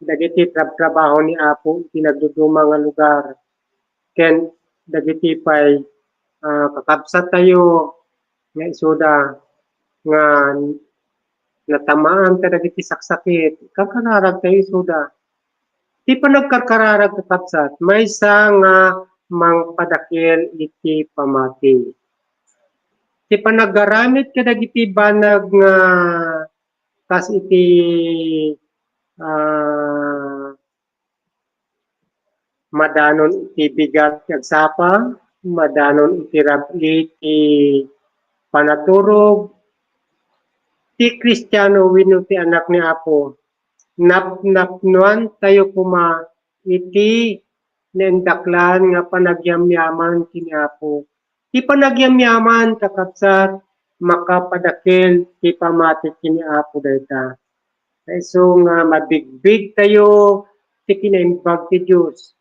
Dagiti trabtrabaho ni Apo iti nagduduma nga lugar. Ken dagiti pay, ah, kakabsat tayo nga isuda nga natamaan kadagiti saksakit, karkararag tayo isuda. Ti panagkarkararag, kakabsat, maysa nga mangpadakel iti pamati. Ti panagaramid kadagiti banag nga kas iti, ah, madanon iti bigat ti agsapa, madanon iti rab-i ti panaturog, ti Kristiano wenno ti anak ni Apo, napnapnoan tayo koma iti naindaklan nga panagyamyaman ken ni Apo. Ti panagyamyaman, kakabsat, makapadakkel ti pamati ken ni Apo dayta. Isu nga mabigbigtayo ti kinaimbag ti Dios.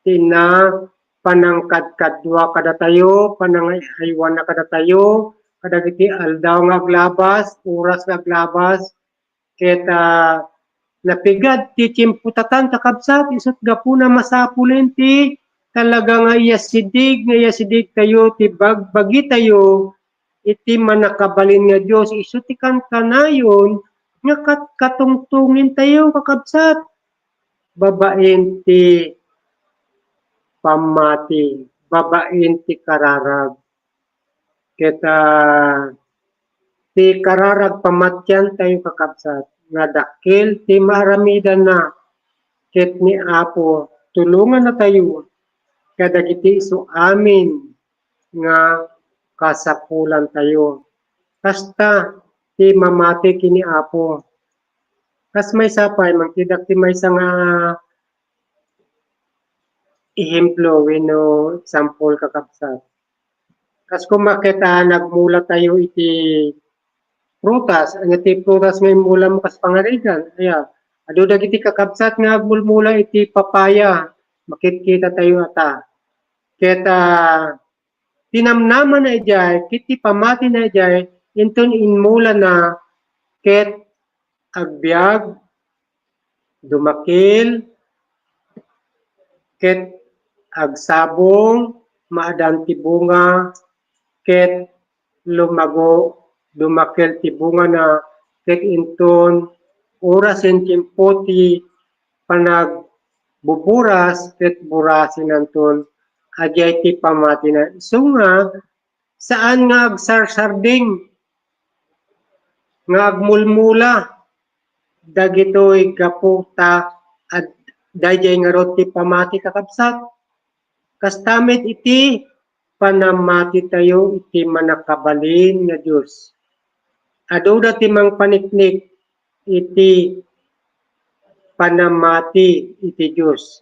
Ti na panangkadkadua kadatayo, panangaywanna kadatayo, kadagiti aldaw nga aglabas, oras nga aglabas, ket, ah, napigad ti tiempo tatan, kakabsat, isut' gapuna masapulen ti talaga nga iyasideg, nga iyasidegtayo ti bagbagitayo iti mannakabalin nga Dios. Isu ti kankanayon nga kat-, katungtongentayo, kakabsat, babaen ti pammati, babaen ti kararag. Ket, ah, ti kararag pamatiantayo, kakabsat, nga dakkel ti maaramidanna, ket ni Apo tulongannatayo kadagiti isu amin nga kasapulantayo. Kasta ti mamati ken ni Apo. Kas maysa pay, mangtedak ti maysa nga ehemplo wenno example, kakabsat. Kas koma ket, ah, nagmulatayo iti prutas, ania ti prutas nga immulamo kas pangarigan? Aya, adu dagiti kakabsat nga agmulmula iti papaya, makitkitatayo ata. Ket, ah, ti namnamana idiay, ket ti pamatina idiay, inton immulana, ket agbiag, dumakkel, ket agsabong, maadan ti bunga, ket lumago, dumakkel ti bungana, ket inton orasen, tiempo ti panagbuburas, ket burasenanton, adiay ti pamatina. Isu nga, saan nga agsarsardeng nga agmulmula dagitoy gapu ta ad-, daydiay ngarud ti pamati, kakabsat. Kasta met iti panamatitayo iti mannakabalin nga Dios. Aduda ti mangpaniknik iti panamati iti Dios.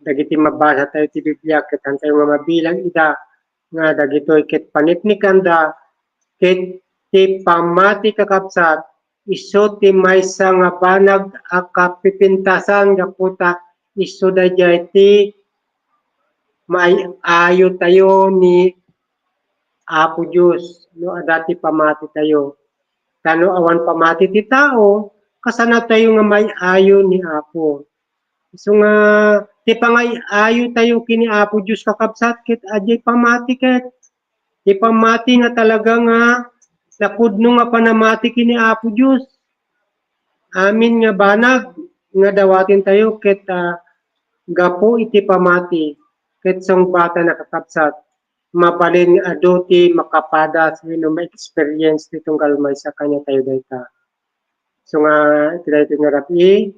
Dagiti mabasatayo ti Biblia, ket haantayo nga mabilang ida nga dagitoy ket paniknikanda, ket ti pammati, kakabsat, isu ti maysa nga banag a kapipintasan gapu ta isu daydiay ti maay-ayotayo ni Apo Dios no adda ti pamatitayo. Ta no awan pamati ti tao, kasanatayo nga maay-ayo ni Apo. Isu nga ti pangay-ayotayo ken ni Apo Dios, kakabsat, ket adiay pamati ket ti pamati nga talaga nga napudno nga panamati ken ni Apo Dios. Amin nga banag nga dawatentayo ket, ah, gapu iti pamati ket sungbatan a, kakabsat, mabalin nga adu ti makapadas wenno ma-experience ti tunggal maysa kaniatayo dayta. So nga, iti daytoy nga rabii,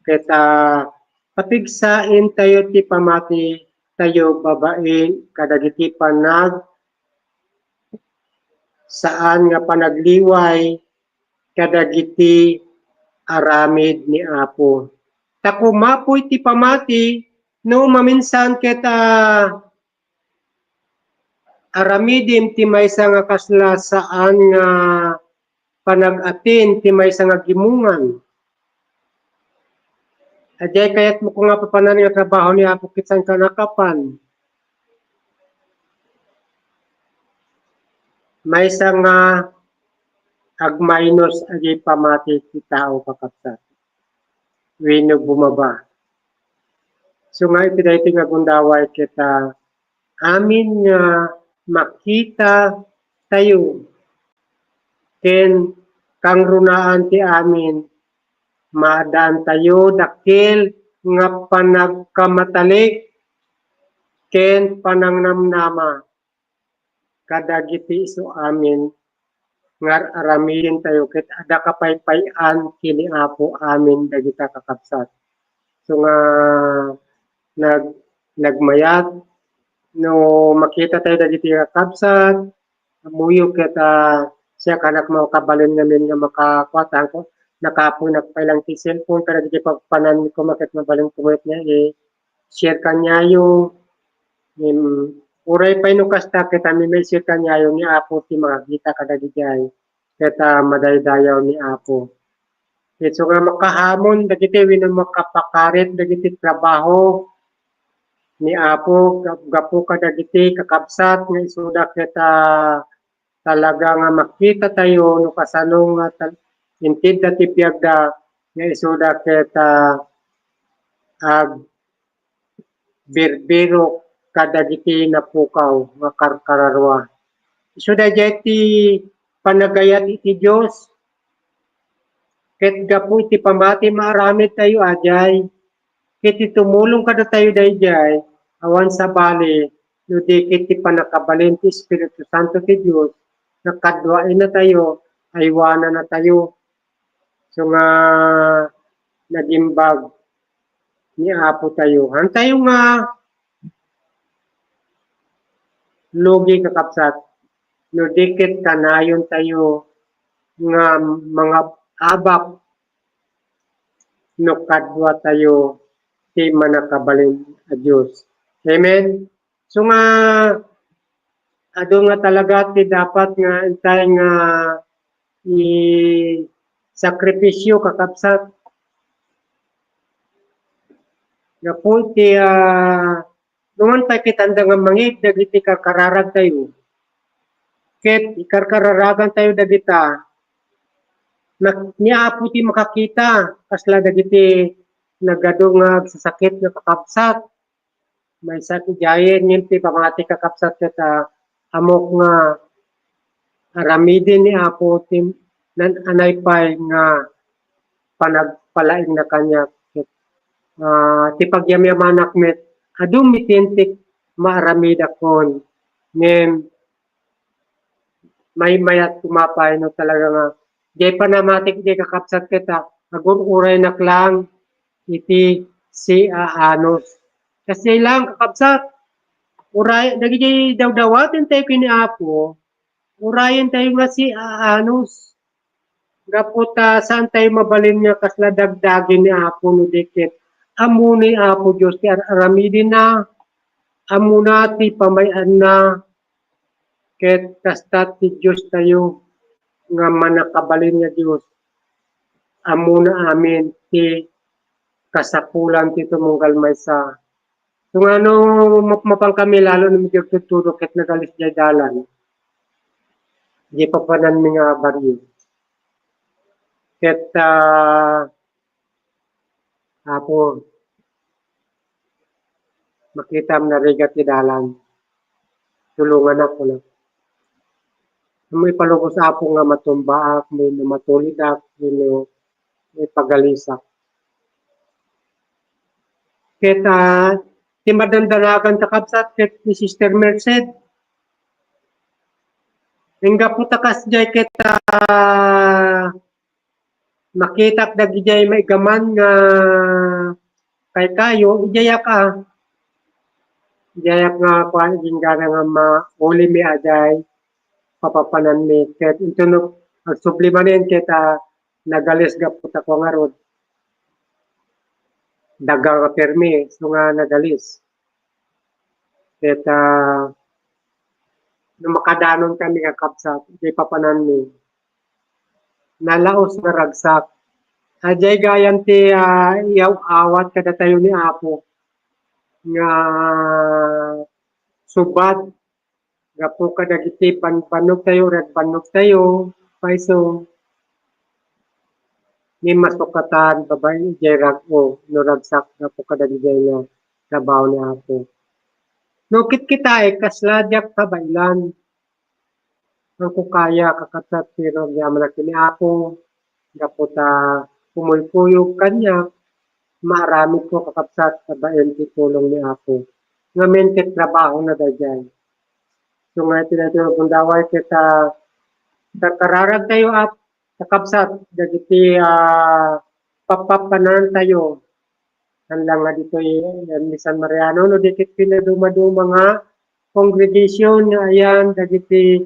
ket, ah, papigsaentayo ti pamatitayo babaen kadagiti panag-, saan nga panagliway kadagiti aramid ni Apo. Ta kumapoy ti pamati no maminsan ket, ah, aramidem ti maysa nga kasla saan nga panag-atin ti maysa nga gimongan. Adiay kayatmo nga papanan nga trabaho ni Apo ket saan ka nakapan. Maysa nga agminus a pamati ti tao, kakabsat, wenno bumaba. So nga iti daytoy nga gundaway ket, ah, amin nga makitatayo ken kangrunaan ti amin, maaddaantayo dakkel nga panagkamatalik ken panangnamnama kadagiti isu amin nga ar-aramidentayo ket adda kapaypay-an ken ni Apo amin dagita, kakabsat. So nga nag-, nagmayat no makitatayo dagiti kakabsat, ammoyo ket, ah, siak, anak, makabalin ngamin nga makakuatahan ko, nakapunak pay lang ti cellphone, kadagiti papananmi koma ket mabalin koma nga i-share kaniayo. Ngem, uray pay no kasta, ket amin mai-share kaniayo ni Apo ti makakita kadagiti ay ket, ah, madaydayaw ni Apo. Isu nga makahamon dagiti wenno makapakarit dagiti trabaho ni Apo gap-, gapu kadagiti kakabsat nga isuda ket, ah, talaga nga makita tayo no kasano nga tal-, intedda ti biagda nga isuda ket, ah, ag-, birbirok kadagiti napukaw nga karkararua. Isu daydiay ti panagayat iti Dios. Ket gapu iti pamati maaramid tayo, ajay. Ket ti tumulong kadatayo daydiay, awan sabali, no di ket ti pannakabalin ti Espiritu Santo ti Dios, nga kaduaenna tayo, aywananna tayo. So nga nagimbag ni Apo tayo. Hantayo nga lugi, kakabsat, no di ket kanayon tayo nga mangab-abak no kadua tayo ti mannakabalin a Dios. Amen? So nga, adu nga talaga ti dapat nga intay nga isakripisyo, kakabsat. Gapu iti, ah, numan pay kitanda nga mangig dagiti karkararag tayo. Ket ikarkararagan tayo dagita. Nak-, ni Apo ti makakita, kasla dagiti nagadu nga agsasakit nga kakabsat. Maysa ti jayen ngem ti pamati, kakabsat, ket, ah, ammok nga aramiden ni Apo ti nan-, anay pay nga panagpalaingna kaniak. Ket, ah, ti pagyamyamanak met, adu met ti maaramidakon. Ngem maymayat koma pay no talaga nga, diay panamatik diay, kakabsat, ket, ah, agur-uraynak lang iti siaanus. Kas diay lang, kakabsat, uray, dagiti dawdawaten tayo ken ni Apo, urayen tayo nga siaanus. Gapu ta saan tayo mabalin nga kasla dagdagen ni Apo no di ket ammo ni Apo Dios ti ar-, aramidenna, ammona ti pamay-anna, ket kasta ti Dios tayo nga mannakabalin nga Dios. Ammona amin ti kasapulan ti tumunggal maysa. So nga no map-, mapan kami lalo no medyo tuturo ket nagalis jay dalan. Di papananmi nga baryo. Ket, ah, Apo, makitam narigat ti dalan. Tulonganak, kuna. Ammo ipalubos, Apo, nga matumbaak, wenno matulidak, wenno ipagalisak. Ket, ah, ti madandanagan ta, kabsat, ket ni Sister Merced. Inggapu ta kasdiay ket, ah, makitak dagidiay maigaman nga kaykayo, idiayak a. Idiayak nga kuan, inggana nga maulimi ajay papapananmi. Ket intono, agsubli manen ket, ah, nagalis gapu ta kuan ngarud. Daga nga permi, so nga nagalis. Ket, ah, no makadanon kami, kakabsat, iti papananmi, nalaos nga ragsak. Adiay gayam ti, ah, iyaw-awat kadatayo ni Apo nga subad gapu kadagiti ban-, bannogtayo, rag-, bannogtayo, payso. Ni masukatan babaen idiay rag-o no ragsak gapu kadagiti nga trabaho ni Apo. No kitkitaek, kasla diak kabaelan. Angko kaya, kakabsat, pero agyamanak ken ni Apo, gapu ta kumuykuyog kaniak, maaramidko, kakabsat, babaen ti tulong ni Apo. Ngamin ket trabahona daydiay. So nga iti daytoy nga gundaway ket, ah, karkararagtayo, Ap-, kakabsat, dagiti, ah, papapanantayo. Saan lang nga ditoy, eh, ni San Mariano, no, di ket pinadumaduma nga congregation nga ayan dagiti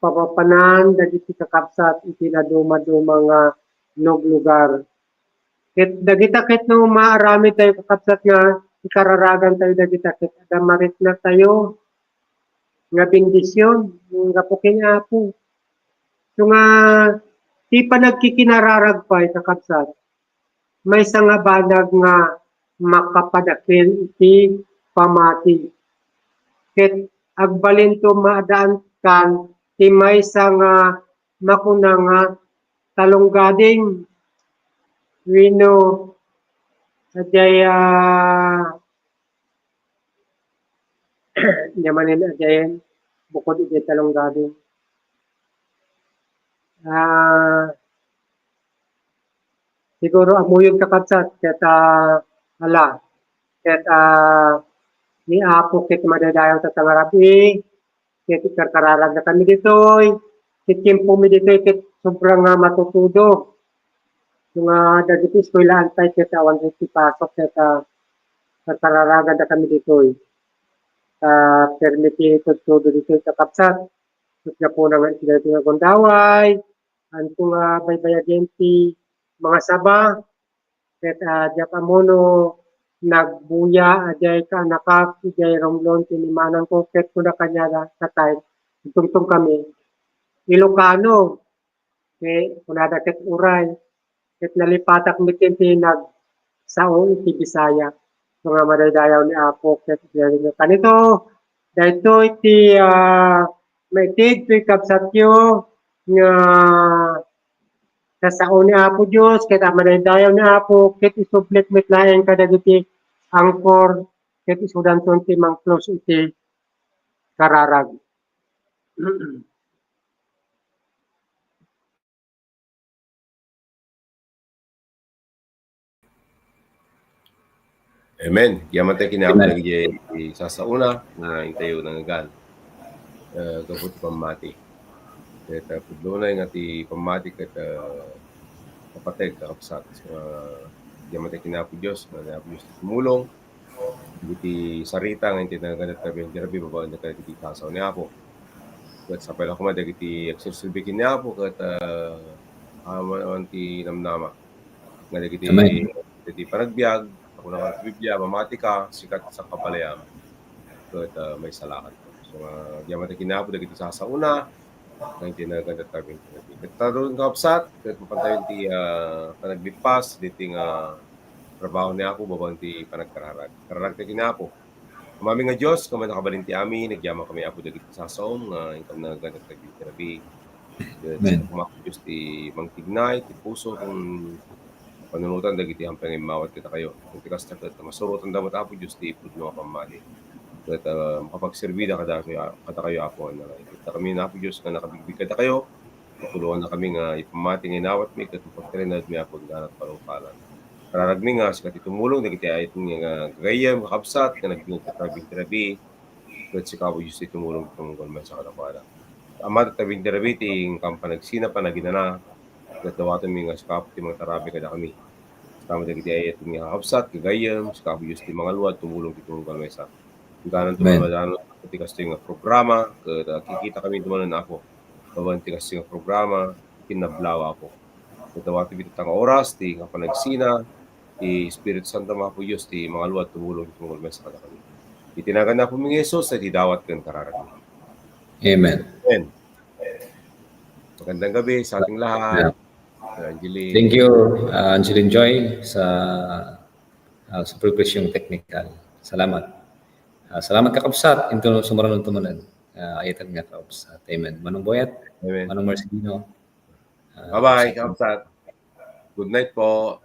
papapanan dagiti kakabsat iti nadumaduma nga naglugar. Ket dagita ket no maaramid tayo, kakabsat, nga ikararagan tayo dagita ket adda marikna tayo nga bendision nga gapu ken Apo. So nga, ti panagkikinararag pay, kakabsat, maysa nga banag nga makapadakkel iti pamati. Ket agbalinto maaddaankan ti maysa nga makuna nga talonggading wenno, ajay, ah, ania manen, ajay, bukod iti talonggading. Ah, siguro ammok, kakabsat, ket, ah, ala, ket, ah, ni Apo ket madaydayaw ta nga rabii, ket ikarkararagna kami ditoy, ket tiempomi ditoy ket sobra nga matutudog. No nga dagiti eskuelaan pay ket awan ti pasok ket, ah, karkararaganda kami ditoy. Ah, permi ti tudtudo ditoy, kakabsat. Ket gapuna nga iti daytoy nga gundaway, haanko nga baybayagen ti mga saba, ket, ah, diak ammo no nagbuya, ajay kaanakak, idiay Romblon, tinimanan ko, ket kuna kaniada, tatay, agtungtong kami, Ilocano. Ket kunada ket uray, ket nalipatak met ken ti nagsao iti Bisaya. So nga madaydayaw ni Apo ket iti kanito, daytoy ti, ah, maitid ti kabsatyo nga sasao ni Apo Dios, ket a madaydayaw ni Apo, ket isublik met laeng kadagiti angkor, ket isudanton ti mangclose iti kararag. Amen. Yaman tayo kinapag Amen. Dagiti sasaona nga intayo nangngegan. Eh, gapu ti pammati. Ket, eh, pudno nga ti pammati ket, eh, mapateg, kakabsat. So, eh, yaman tayo kinapo Dios, nga napo Dios ti tumulong. Dagiti sarita nga inti nagadat tabi, babaen dagiti sasaw ni Apo. Ket sapay la koma dagiti agserserbi ken ni Apo ket, ah, awan, awan ti namnama. Nga dagiti, Amen. Dagiti panagbiag, apo na nga Biblia, mamati ka, sikat sa kabalayam. Ket, ah, maisalakan. So, ah, diamante ken ni Apo dagiti sasaona, nga inti nagadat tabi. Ket tadon, kakabsat, ket mapantayon ti, ah, panagbipas, diti nga trabaho ni Apo, babaen ti panagkararag. Kararag tayo ken ni Apo. Amami nga Dios, nga mannakabalin ti amin, nagyaman kami, Apo, dagiti sasaom nga inkam nagadat dagiti rabii. Ket Amen. Sika koma, Apo Dios, ti mangtignay ti puso ken panunotan dagiti hampay nga immawat kadakayo. Iti kasta ket masuroten da met, Apo Dios, ti pudno a pammati. Ket, ah, makapagserbida kadakayo, kadakayo, Apo, nga iket kami, Apo Dios, nga nakabigbig kadakayo. Tulongannakami nga ipammati nga inawatmi ket pagtalinaedmi, Apo, nga panungpalan. Kararagmi nga sika ti tumulong dagiti ayatmi nga gagayyem, kakabsat, nga nagdingag ket rabii. Ket sika, Apo Dios, ti tumulong iti tumungkol maysa kadakuada. Ama, ket rabii ti inkam panagsina, panaginana, ket dawatenmi nga sika, Apo, ti mangtarabi kadakami. Sika met dagiti ayatmi nga kakabsat, gagayyem, sika, Apo Dios, ti mangaluad, tumulong iti tumungkol maysa. Inggananto Amen. Madanon ti kastoy nga programa, ket, ah, kikita kami dumanon, Apo. Babaen ti kastoy nga programa, iti nablaw, Apo. Ket dawatenmi iti nga oras, ti nga panagsina, ti Espiritu Santo, Apo Dios, ti mangaluad, tumulong, tumulong maysa kadakami. Iti nagan ni Apomi nga Jesus, iti dawat ken kararagmi. Amen. Amen. Magandang gabi sa ating lahat. Yeah. Sir Angeline. Thank you, uh, Angeline Joy, sa, uh, sa presyong technical. Salamat. Uh, salamat, kakabsat. Into sumurunod tumunan. Uh, ayatan nga, kakabsat. Amen. Manong Boyet, Amen. Manong Marcelino. Uh, Bye-bye, kakabsat. Kakabsat. Good night po.